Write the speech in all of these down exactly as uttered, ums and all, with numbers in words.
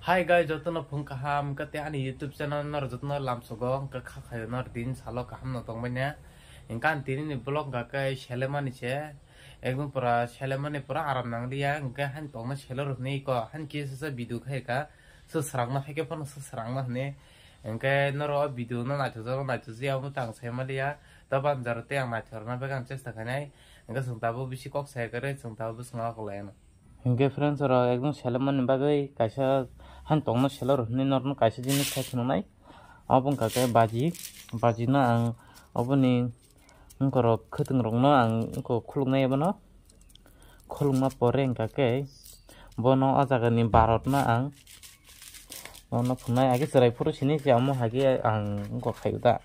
Hi guys, jotono phung kaham, kate ani YouTube channel nor jotono lamsogo, hwnkhe kha khayo nor din salo kaham no tongmani. Hwnkhe ani tini ni vlog hwnkhe selemani se, ekdom pura selemani pura aram nang liya, hwnkhe han tongna selo rw hwnwi ko, han kisa sa video khai ka, swswrang no hai khe phano swswrang no hwnwi. Hwnkhe noro o video no naithok jagwi naithok jia omo tang sai ma liya, ta banjaro tei ang naithok rwna bagwi ang chesta khainai, hwnkhe chwng tabuk bisi kok sai kwrwi, chwng tabuk bwskango akolai ano. Hwnkhe friends rok ekdom selemani bagwi kaisa han tongna selo rw hwnwi norokno kaisa jinis khai phunuknai. Obo wngkha khe baji, baji no ang oboni wngkhorok khwtwng rokno ang wngkho khuluknai abono. Khulukma pore wngkha khe bono o jaga ni barot no ang Bono phunai age chwrai phuru sini se omo hai khe ang wngkha khaio da.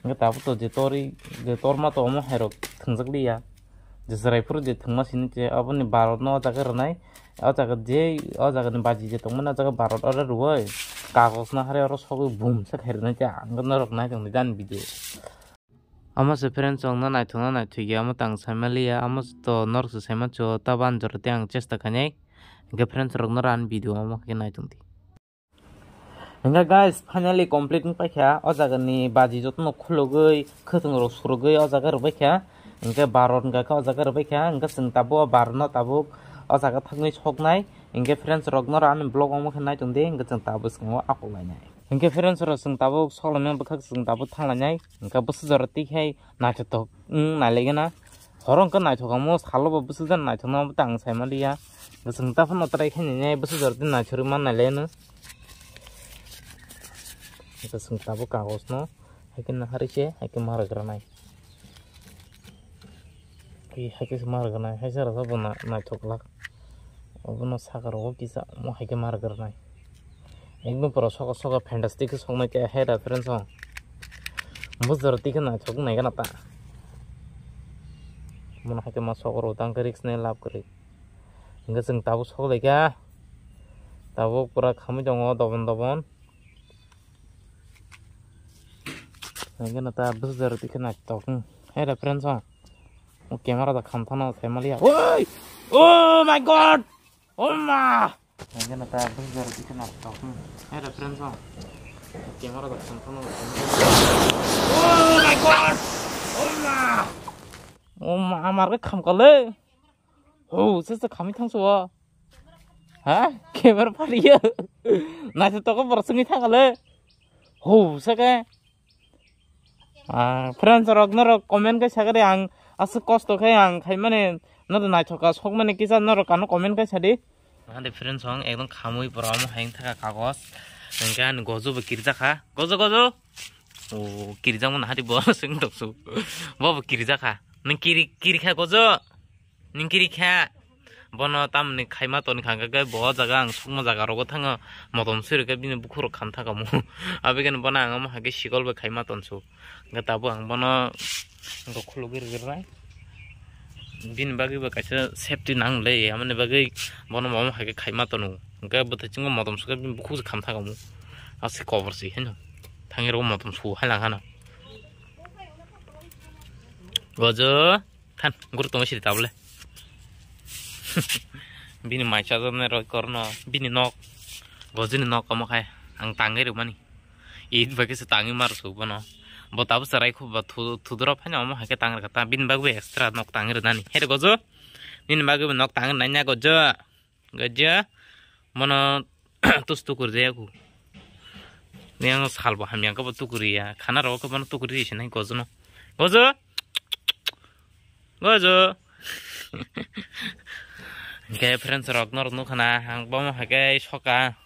Hwnkhe tabuk to je torwi, je torma to omo hai rok thwngjak liya. Je chwrai phuru je thwngma sini se aboni barot no o jaga rwnai. O jaga je, o jaga ni baji je tongmani o jaga barot oro rwui kagoj no hari oro sogwi bum se khai rwnai se ang norok nai tongdi jani video. Omo se friends rok no naithok no naithok ya, omo tang sai ma liya, omo to norok se sai mancho, ta banjaro tei ang chesta khainai. Hwnkhe friends rok no ani video omo khe nai tongdi. Hingke guys, finally complete wng paikha. O jaga ni baji jotono khulugwi, khwtwng rok surugwi o jaga rwbaikha. Hingke barot wngkha khe o jaga rwbaikha. Hingke chwng tabuk o barot no tabuk o jaga thangwi soknai. Hingke friends rok noro ani vlog omo khe nai tongdi. Hingke chwng tabuk bwskango akwk lainai. Hingke friends rok chwng tabuk soklaimani bwkhak chwng tabuk thanglainai. Hingke bwsajora twi khai naithotok wng nailaigena. Horo hwnkhe naithok kamo, salo bo bwsajak naithokno abo tang sai manliya. Chwng ta phano try khe nini bwsajak tei naithorwi mannai le no. Chwng tabuk kagos no hai khe naharwi se hai khe ma rwgranai. Hai khe se ma rwgranai, hai se rwgsa bo naithok glak. Obono saka rogo kisa omo hai khe ma rwgranai. Ekdom pura soka soka fantastic khe soknai khe hai reference o. Bujor twi khe naithok nai gana ta. Mono hai khe ma sok rw tang khe risk nai lab kwrwi. Hingke chwng tabuk sok lai kha. Tabuk pura khamwi tongo dobon dobon. Hai gana ta bujor twi khe naithok. Hai reference o. O camera da kham thano sai maliya. Oi! Oh my God! Oh ma! Hingke no ta bujor twi khe naithok. Hai reference o. Camera da kham thano. Oh my God! Oh ma! Oh ma, amar khe kham kale. Ho, se se khamwi thangsu o. Ha? Camera phariya. Naithotok borok songwi thang kale. Ho, se khe. Ah, friends rok norok comment khe sagari ang aswk kosto khe ang khaimani norok naithoka sokmani kisa norok ano comment khe sadi. Ani friends rok ekdom khamwi pura omo hai thaka kagos. Hingke ani gojo bo kirjakha. Gojo, gojo. O kirjakmani hari bo sing toksu. Bo bo kirjakha. Nang kiri, kirikha gojo. Nini kiri kha. Bono tamni khaima toni kha hwnkhe bo o jaga ang sukma jaga rogo thango motom sui rwkhe bini bukhuk rok kham thangkha mo. Aboni bono ang omo hai khe sikol bai khaima tonsu. Hwnkhe tabuk ang bono wngkha khulugwi rwgwrnai. Bini bagwi bo kaisa safety nang le, aboni bagwi bono omo hai khe khaima tono. Hwnkhe bwthai chingo motom sukhe bini bukhuk se kham thangkha mo. Aswk kobor se hino. Thangwi rogo motom su hai lang hano. Gojo. Than, guru tongwi sidi tabole. Bini mai chajaknai roi korno, bini nok, gojini nok omo khai, ang tangwi rwmani. It bai khe se tangwi mar su bono. Bo tabuk chwrai khu ba thu-, thudura phano omo hai khe tang rwkha ta, bini bagwi extra nok tangwi rwnani. Here gojo, nini bagwi bo nok tangwi rwnai na gojo. Gajia, mono tus tukur jaya ku. Ni ang sal bo hamya kabo tukuri ya. Khana rok kabo tukuri se nai gojo no. Gojo. Gojo. Hingke friends rok norok nukha na, ang bomo hai khe soka.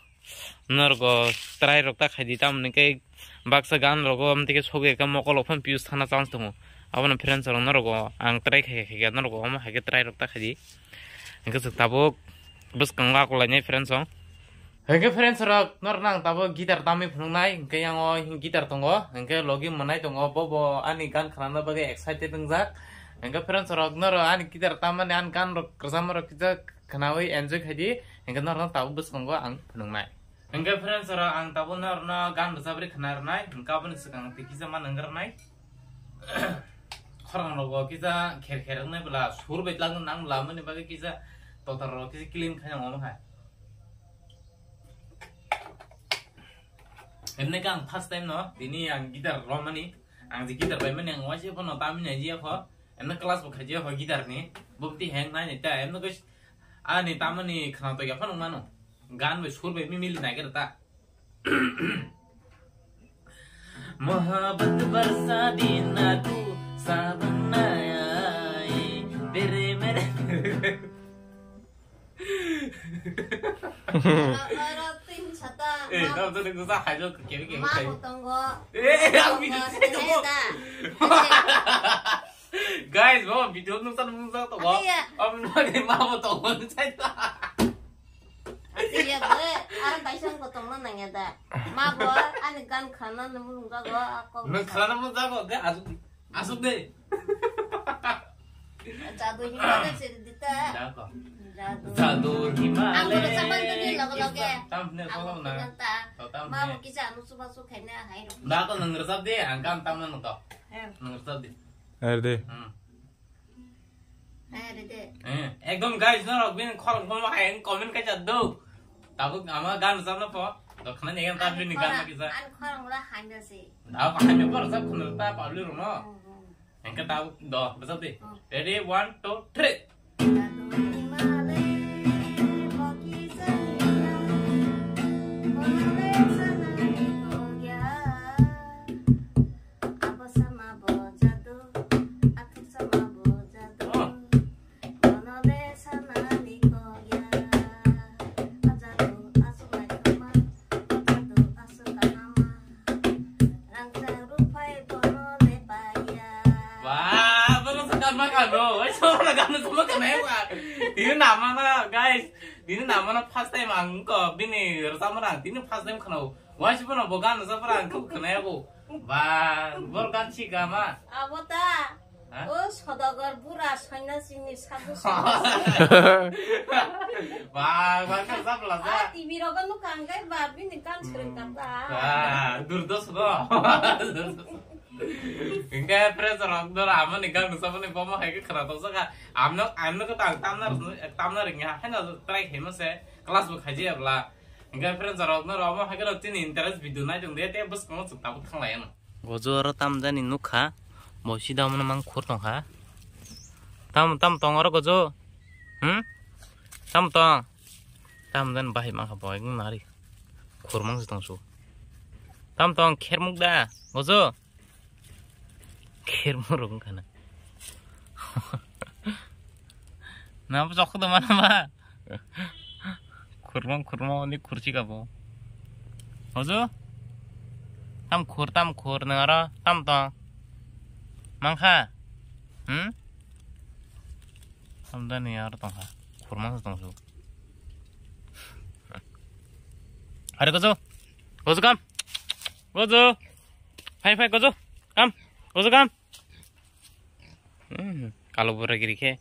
Norok try rok ta khaidi tamoni khe baksa gan rogo amtwi khe sogwi khe mokol rok phano views thana chance tongo. Abono friends rok norok ang try khai khai norok omo hai khe try rok ta khaidi. Hingke chwng tabuk bwskango akwlainai friends rok. Hingke friends rok norokno ang tabuk guitar tamwi phunuknai, hingke yang o hing guitar tongo, hingke logi mwnai tongo, bo bo ani gan khnana bagwi excited wngjak. Hingke friends rok norok ani guitar tammani ani gan rok kwcham rok kisa khnawi enjoy khaidi, hingke norokno tabuk bwskango ang phunuknai. Hingke friends rok ang tabuk norokno gan rwchapri khna rwnai, hingke aboni swkang twi kisa ma nwngrwnai. Khorang rogo kisa kher kher wngnai bwla sur bai tlangwi nang bwla, aboni bagwi kisa totar rok kisa clean khaina omo hai. Emne ka ang first time no, tini ang guitar romani, ang je guitar bai mani ang waise phano tamni aji kho, emne class bo khaji kho guitar ni, bukti hang nai ni ta, emne ko ani tamani khana to ya phano mano, gan bai sur bai mi mili nai ta. Mohabbat barsa din na tu sabun na aaye, tere mere. Aro tin sata. Eh, ma- kamu tuh nunggu sah, ayo, kiri, kiri, ma kiri. Potong go. Eh, aku video saya tunggu. Guys, mau video nunggu sah, nunggu sah, tunggu. Apa ya? Apa nanti mau potong go, saya tak. Apa ya, gue, orang Tyson potong lo nanya dah. Ma bo, ani gan khana nemu nunggu go, aku. Nung khana nemu nunggu go, deh, asuk. Asuk de. Jadu himale se dita. Dako. Jadu. Jadu himale. Ang udah saban tadi logo loge. Tam ne. Aku ko na. Kanta. To tam ne. Ma kisa anu suba su khaina hai ro. Dako nang resap de, ang kam tam nang to. Eh. Nang resap de. Air de. Hmm. Hai re de. Eh, ekdom guys, norok bini khorang khorang hai comment kaisa do. Tabuk ama gan resap no po. Dokhna ne gan tam bini gan kaisa. An khorang la hanya se. Dako hanya por resap khun ta pabli ro no. Hmm, hmm. Engke tabuk do, besok di. Oh. Ready, one, two, three. Oh. Rangchak rwphai bono le paiya. Wah, bono sakar ma kano, wai sora kano sama kano ya, wah. Ini nama na, guys. Ini nama na first time ang ko bini resap mana, ini first time kano. Wai sih bono bogan resap mana ang ko kano ya ko. Wah, bor kan si gama. Abo ta. Ha? O sodagar bura sanyasini sabu. Ba, ba, ka sa pla sa. Ah, T V rogo nukha angkai ba, bini kan sering kata. Ba, durdos go. Engke pressure rok dor amani gan nusa mani bomo hai ke khara to saka. Amno, amno ko tang tamna, tamna ringya. Hai na try khema se class bo khaji abla. Engke pressure rok no romo hai ke tini interest video nai tong de te bus kono chuk tabuk thang lai ano. Gojo aro tam jani nukha, bo sida mano mang khur tongkha. Tam, tam tong aro gojo? Hmm? Tam tong? Tam jani bahai mangkha bo, ekdom nari. Khur mang se tongsu. Tam tong, khermuk da, gojo? Khermuk rok wngkha na. Na bo chokho da mana ba? Khurmang, khurmang, oni khursi kabo. Hojo? Tam khur, tam khur, nang aro, tam tong. Mangkha? Hmm? Tam da ni aro tongkha. Khurmang se tongsu. Are gojo. Gojo kam. Gojo. Phai, phai, gojo. Kam. Gojo kam. Hmm, kalo bura giri khe.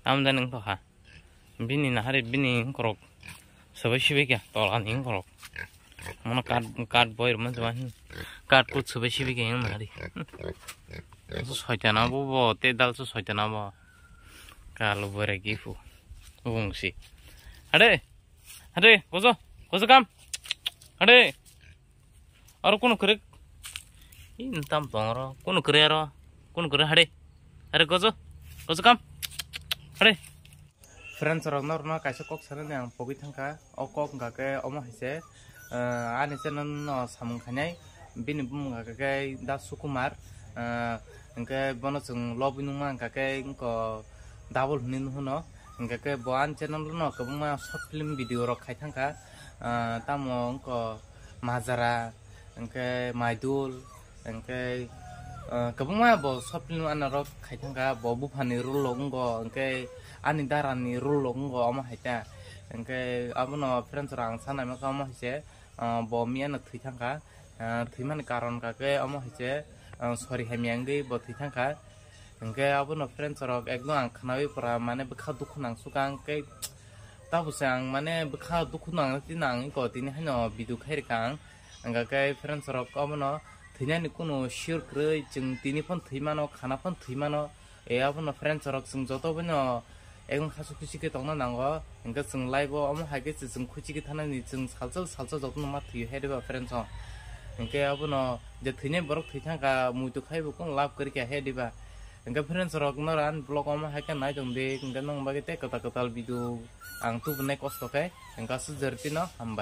Tam jani wngkha ha. Bini nahari bini korok. Sabai sibai khe tola ni korok. Mono kat, kat boy rwma jwa hin. Kat put sabai sibai khe yang nahari. Soitana bo bo, te dal so soitana bo. Kalo bura gifu. Bungsi. Hade. Hade, gojo. Gojo kam. Hade. Aro kunu kwrwi. Ih, tam tong aro. Kunu kwrwi aro. Kunu kwrwi hade. Hade gojo. Gojo kam. Hade. Friends rok norokno kaisa kok sanani ang pogwi thangkha. O kok hwnkha khe omo hai se, eh, ani channel no samung khainai. Bini bumung hwnkha khe Da Sukumar. Eh, hwnkhe bono chwng lobwi nungma hwnkha khe wngkha double hwnwi nuhno. Hwnkhe khe bo ani channel no kwbangma short film video rok khai thangkha. Ah, tamo wngkha Majara, hwnkhe Maidul, hwnkhe, ah, kwbangma bo short film ano rok khai thangkha, bo buphani role rok wngo, hwnkhe ani dara ni role rok wngo, omo hai ta. Hwnkhe abono friends rok ang sanai masa omo hai se, ah, bo miya no thwi thangkha, ah, thwimani karon hwnkha khe omo hai se, ah, sori hamya wngwi bo thwi thangkha. Hwnkhe abono friends rok ekdom ang khnaui pura mane bwkha dukhu nang sukha, hwnkhe tabukhe ang mane bwkha dukhu nang tini ang eko tini haino video khai rwkha ang. Hwnkha khe friends rok omono thwinani kunu sure kwrwi, chwng tini phano thwi mano, khana phano thwi mano. E abono friends rok chwng joto bono ekdom hasu khusi khe tongna nango, hwnkhe chwng life o omo hai khe chwng khusi khe thanani chwng salsa salsa jotono ma thwiyo hai rwba friends rok. Hwnkhe abono je thwinai borok thwi thangkha, muitu khai bo kung lab kwrwi kha he diba. Hwnkhe friends rok, noro ani vlog omo hai khe nai tong di, hwnkhe nwng bagwi tei kwtal kwtal video ang tubunai kosto khe, hwnkhe aswk jora phano hambai.